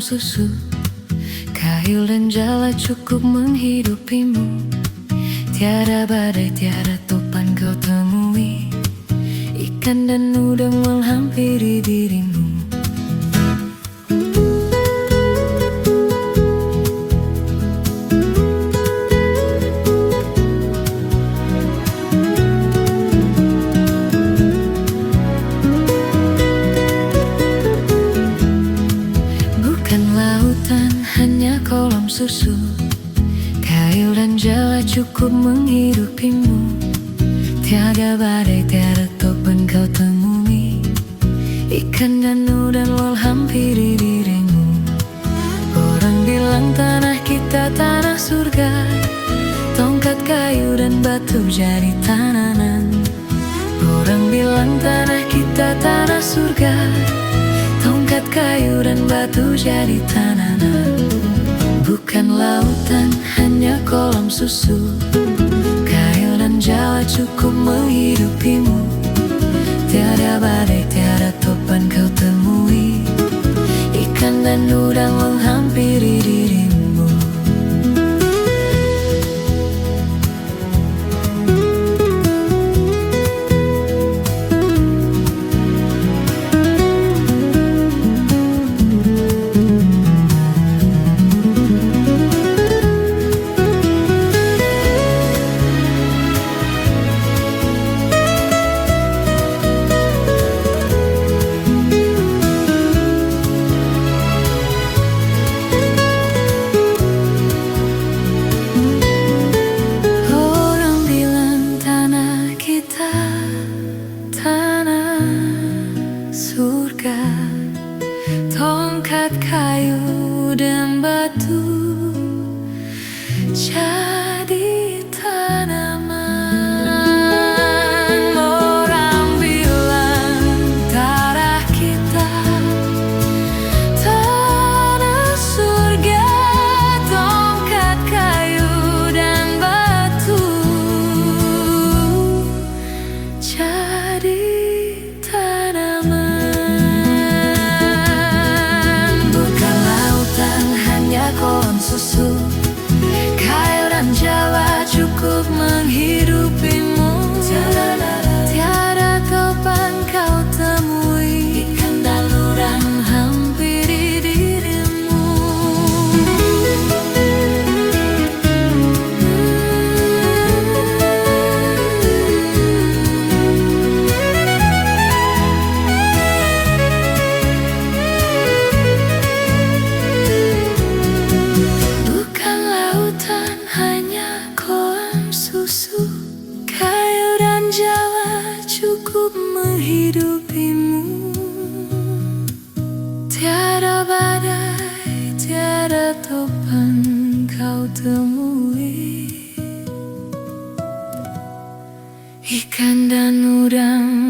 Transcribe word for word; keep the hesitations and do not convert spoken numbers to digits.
susu, kayu dan jala cukup menghidupimu. Tiada badai, tiada topan kau temui. Ikan dan udang menghampiri dirimu. Bukan lautan, hanya kolam susu. Kayu dan jala cukup menghidupimu. Tiada badai, tiada topan kau temui. Ikan dan udang menghampiri dirimu. Orang bilang tanah kita tanah surga. Tongkat kayu dan batu jadi tanaman. Orang bilang tanah kita tanah surga. Tongkat kayu dan batu jadi tanaman. Bukan lautan, hanya kolam susu. Kayu dan jala cukup menghidupimu. Tiada badai, tiada topan kau temui. Ikan dan udang menghampiri dirimu. Orang bilang tanah kita tanah surga, tongkat kayu dan batu jadi tanaman. Orang bilang tanah kita tanah surga, tongkat kayu dan batu jadi tanaman. Bukan lautan, hanya kolam susu. Kayu dan jala cukup menghidupimu. Tiada topan kau temui. Ikan dan udang hampiri dirimu. Bukan lautan, hanya kolam susu. Kayu dan jala cukup menghidupimu. Tiada badai, tiada topan kau temui. Ikan dan udang